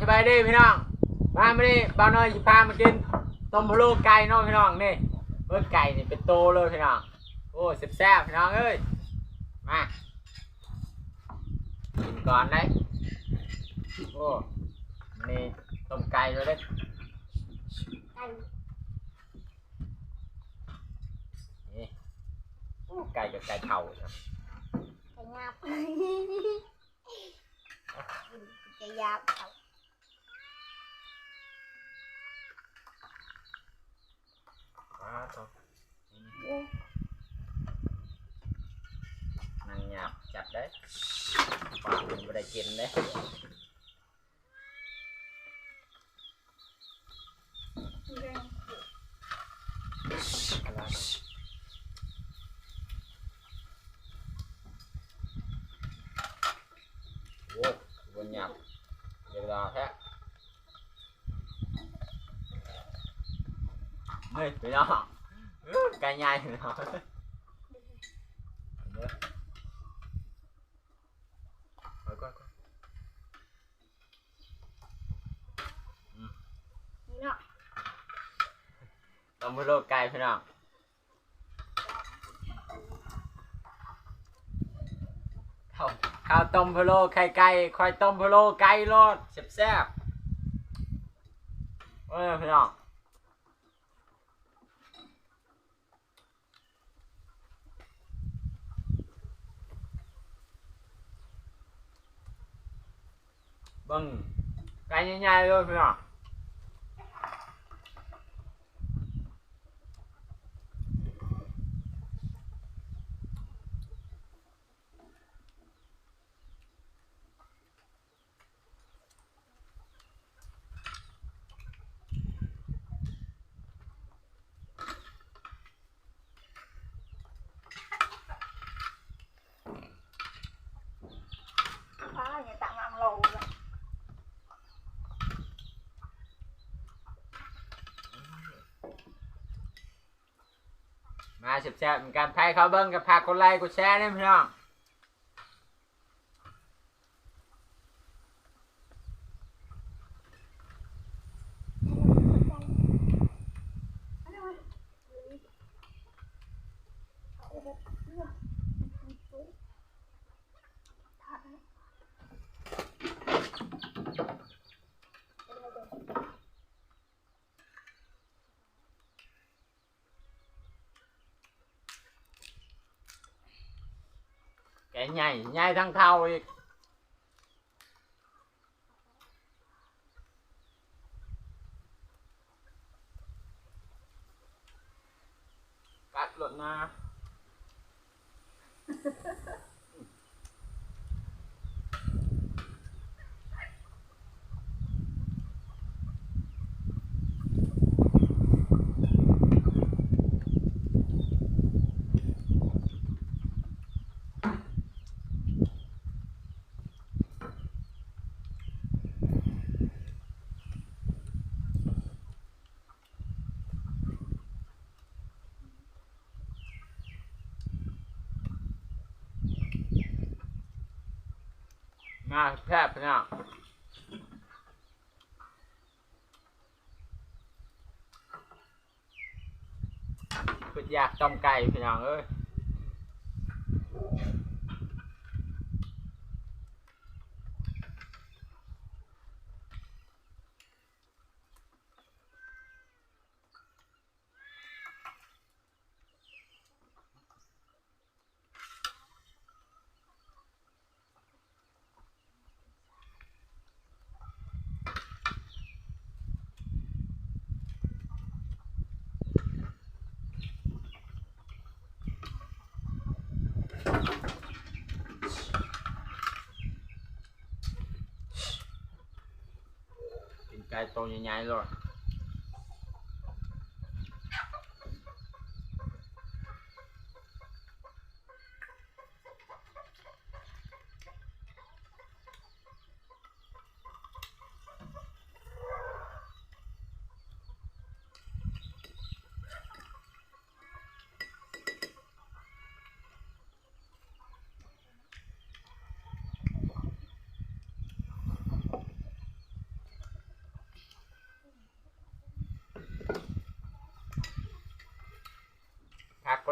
ສະບາຍດີພີ່ນ້ອງ ມາມື້ນີ້ບ່າວນ້ອຍຊິພາມາກິນຕົ້ມພະໂລ້ໄກ່ເນາະພີ່ນ້ອງ. ນີ້ເບິ່ງໄກ່ນີ້ເປັນໂຕເລີຍພີ່ນ້ອງ. ໂອ້ ແຊບໆ ພີ່ນ້ອງເອີຍ ມາກິນກ່ອນເດ້. ໂອ້ ນີ້ຕົ້ມໄກ່ເລີຍເດ້ ນີ້. ໂອ້ ໄກ່ກັບໄກ່ເຜົາເນາະ ໄກ່ຫຍາບ ໄກ່ຫຍາບເຜົາ. ປາດໂທ້ ໜັງຫຍາບຈັດເດ້ ປາດມັນບໍ່ໄດ້ກິນເດ້. ໂອ້ ບໍ່ຫຍາບ ເວລາແທ້. ເຮີ້ຍ ໄປເນາະ ເອີ ໄກ່ໃຫຍ່ເນາະ ເດີ ໄປກ່ອນ ໄປກ່ອນ. ອືມ ນີ້ເນາະ ຕົ້ມພະໂລ້ໄກ່ພີ່ນ້ອງ. ເຂົ້າ ເຂົ້າຕົ້ມພະໂລ້ໄຂ່ໄກ່ ຂ້ອຍຕົ້ມພະໂລ້ໄກ່ໂລດ ແຊບໆ. ເອີ ພີ່ນ້ອງ ເບິ່ງ ໄກ່ໃຫຍ່ໆ ເລີຍພີ່ນ້ອງ. ມາແຊບໆນຳກັນ ໃຜເຂົ້າເບິ່ງກໍຝາກກົດໄລກົດແຊແດ່ພີ່ນ້ອງ. ແກໃຫຍ່ ໃຫຍ່ທັງເທົ່າອີກ ກັດໂລດນາ. ມາແຊບພີ່ນ້ອງ ຄຶດຢາກຕົ້ມໄກ່ພີ່ນ້ອງເອີຍ. ກິນໄກ່ໂຕໃຫຍ່ໆໂລດ.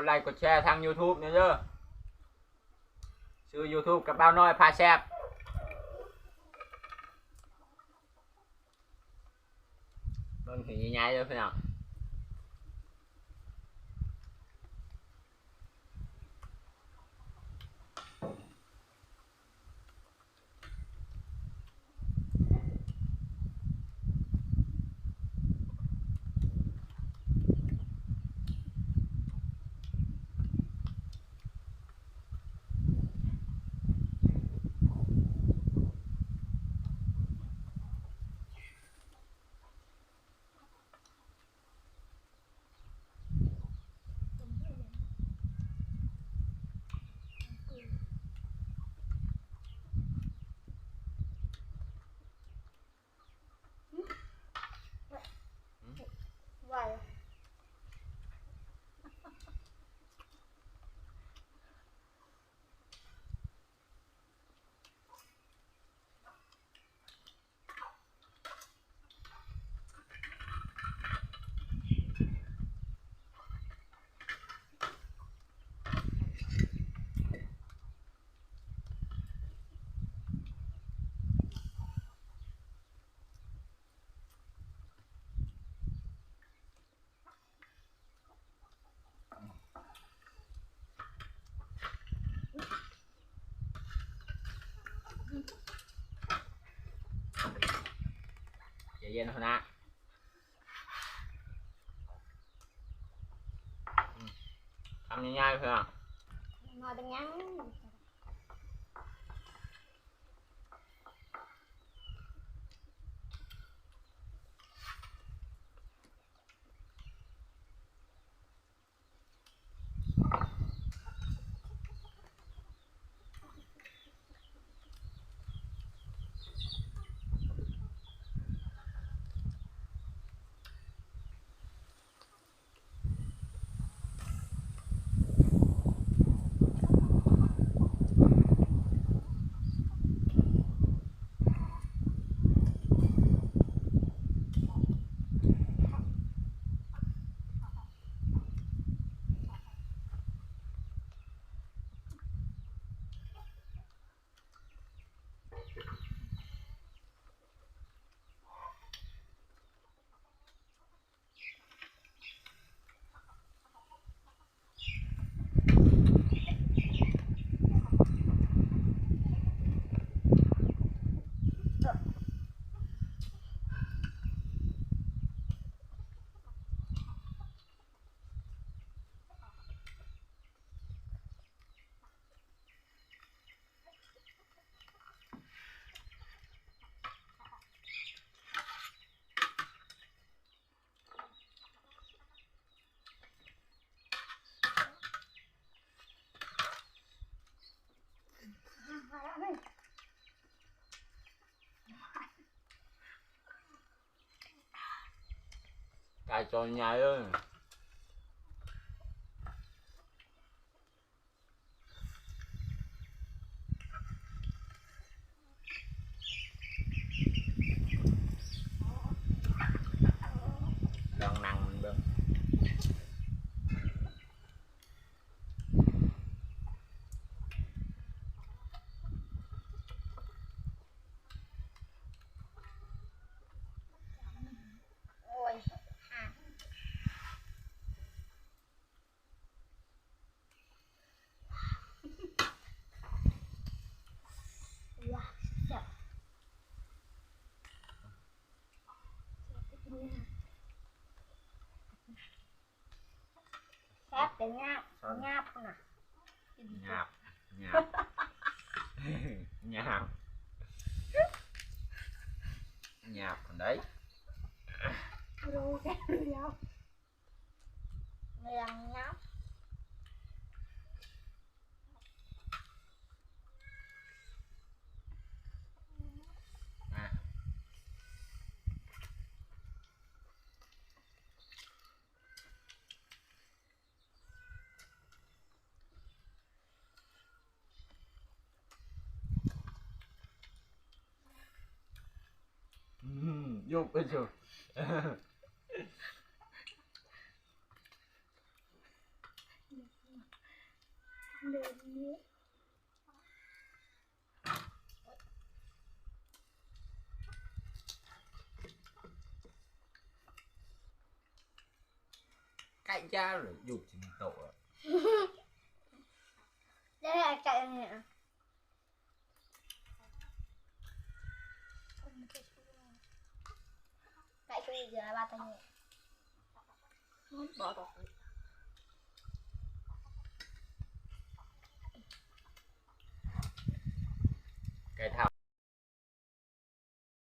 ກົດໄລ້ກົດແຊທາງຢູທູບແດ່ເດີ ຊື່ຢູທູບກັບບ່າວນ້ອຍພາແຊບ ເບິ່ງໃຫ້ໃຫຍ່ໆເດີພີ່ນ້ອງ. ໃຈເຢັນຫັ້ນນະ ຄຳໃຫຍ່ໆເພື່ອນ ມາເປັນຫຍັງ? ໄກ່ຕົວໃຫຍ່ເລີຍ. ລອງນັ່ງມັນເບິ່ງ. ໂອ້ຍ ແຊບແຕ່ຫຍາບ ຫຍາບນະ ຫຍາບ ຫຍາບ ຫຍາບ ຫຍາບປານໃດ? ໂລແກວດຽວ ເລື່ອງຫຍັງ? ອືມ ຍົກໄປເຊີ. ເດີນນີ້ ໄກ່ຍ່າງຫຼືຢູ່ກິນໂຕະ ແລ້ວໄກ່ອັນນີ້ອະ ໄກ່ຄືເຫຼືອວ່າຕອນນີ້ ມັນບໍ່ດອກ ໄກ່ເຖົ້າ